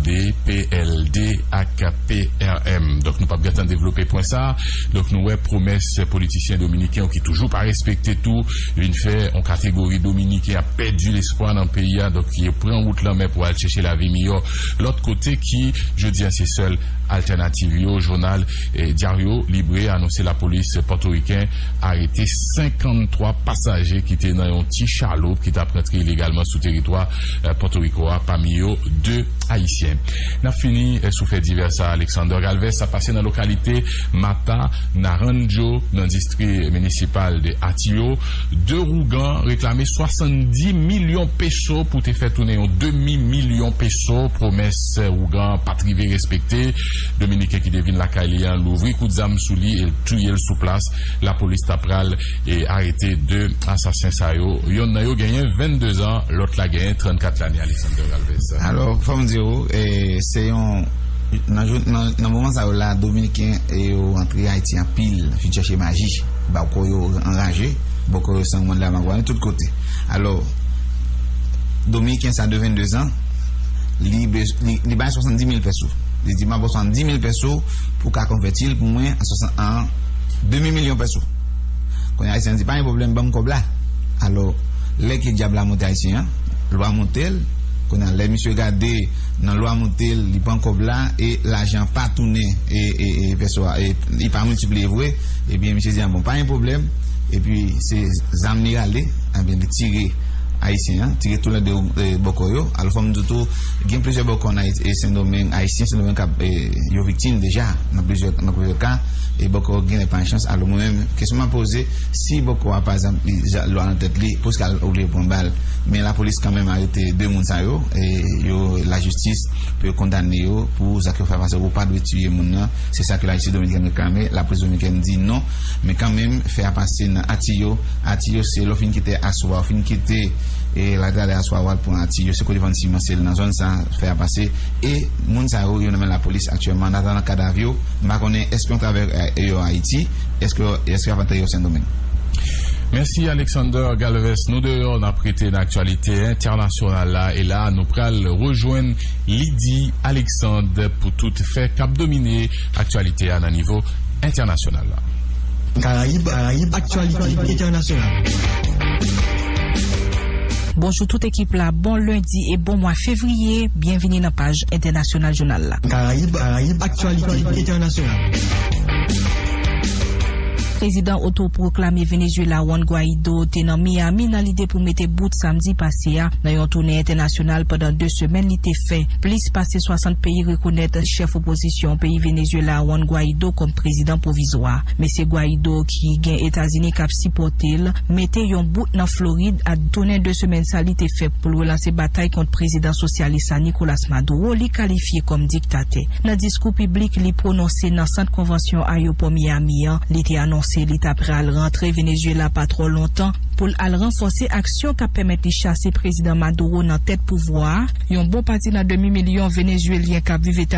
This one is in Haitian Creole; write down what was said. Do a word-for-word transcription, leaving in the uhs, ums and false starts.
D, P L D ak P R M. Donk, nou p ap gentan devlope pwen sa a. Donk, nou wè pwomès politisyen dominiken yo ki toujou pa respekte tou vin fè yon kategori dominiken ap pèdi lespwa nan peyi a. Donk, yo pran wout lanmè pou al chèche lavi miyò lòt kote ki, jodi a, se sèl altènativ yo. Jounal, eh, Diario Libre anonse lapolis pòtoriken arete senkanntwa pasaje ki te nan yon ti chaloup ki t ap rantre ilegalman sou teritwa, eh, Pòtoriko a, pami yo de Ayisyen. N ap fini, eh, sou fè divè sa, Alexander Galvez, sa pase nan lokalite Mata Naranjo, nan distri minisipal de Atillo. De ougan reklame swasanndis milyon peso pou te fè tounen yon demi milyon peso. Pwomès ougan pa t rive respekte. Dominiken ki te vin lakay li an louvri kout zam sou li e l touye l sou plas. Lapolis ta pral, e, arete de asasen sa yo. Yonn nan yo genyen vennde zan, lòt la genyen trannkat lane, Alexander Galvez. Alò, fò m di w, e, se yon, nan jou, nan, nan moman sa yo la, Dominiken, e, yo antre Ayiti anpil, vin chèche maji. Bòkò yo anraje, bòkò yo san mòn la magway, tout kote. Alò, Dominiken sa de vennde zan, li, bez- li, li bay swasanndis mil peso. Li di, "M ap ba w swasanndis mil peso pou w ka konvèti l pou mwen an swasann, an demi milyon peso." Kounye a, Ayisyen an di, "Pa gen pwoblèm, ban m kòb la." Alò, lè ke dyab la monte Ayisyen an, lwa monte l. Kounye a, lè misye gade nan lwa monte l, li pran kòb la, e lajan pa tounen, e, e, e peso a, e li pa miltipliye vre, ebyen, misye di, "A bon, pa gen pwoblèm." Epi, se zam li rale, ebyen, li tire Ayisyen an, tire tou lè de, e, bòkò yo. Alò, fò m di tou, gen plizyè bòkò nan Ayiti, e, Sendomeng, Ayisyen Sendomeng k ap, e, yo viktim deja, nan plizyè, nan plizyè ka, e bòkò gen lè pa gen chans. Alò, mwen menm, kesyon m ap poze, si bòkò a, pa egzanp, li, ja, lwa nan tèt li, pou sa l oblije pran bal. Men lapolis kanmenm arete de moun sa yo, e yo, lajistis, pou yo kondane yo pou zak yo fè pase, ou pa dwe tiye moun nan. Se sa ke lajistis dominikèn reklame. Lapolis dominikèn di non. Men kanmenm, fè a pase nan Atillo. Atillo, se lè w fin kite aswa, w fin kite, e, Latradè aswa, w al pran Atillo. Se kote vann siman, se nan zòn sa, fè a pase. E moun sa yo, yo nan men lapolis aktyèlman. An atandan kadav yo, m pa konnen èske yon travè, e, yo Ayiti, èske, èske y ap antre yo Sendomeng. Mèsi, Alexander Galvez. Nou deyò, n ap rete nan aktyalite entènasyonal la. E la, nou pral rejwenn Lydie Alexandre pou tout fè k ap domine aktyalite a nan nivo entènasyonal la. Karayib, Karayib, aktyalite entènasyonal. Bonjou tout ekip la, bon lendi e bon mwa fevriye. Byenvini nan paj entènasyonal jounal la. Karayib, Karayib, aktyalite entènasyonal. Prezidan otopwoklame Venezuela Juan Guaido te nan Miami nan lide pou mete bout samdi pase a nan yon toune entènasyonal pandan de semèn li te fè. Plis pase swasant peyi rekonèt chèf opozisyon peyi Venezuela Juan Guaido kòm prezidan pwovizwa. Mesye Guaido, ki gen Etazini k ap sipòte l, mete yon bout nan Florid a tounen de semèn sa li te fè pou l relanse batay kont prezidan sosyalis la Nicolas Maduro, li kalifye kòm diktatè. Nan diskou piblik li pwononse nan sant konvansyon ayewopò Miami an, li te anonse li ta pral rantre Venezuela pa twò lontan pou l al ranfòse aksyon k ap pèmèt li chase prezidan Maduro nan tèt pouvwa a. Yon bon pati nan demi milyon Venezuelyen k ap viv Etazini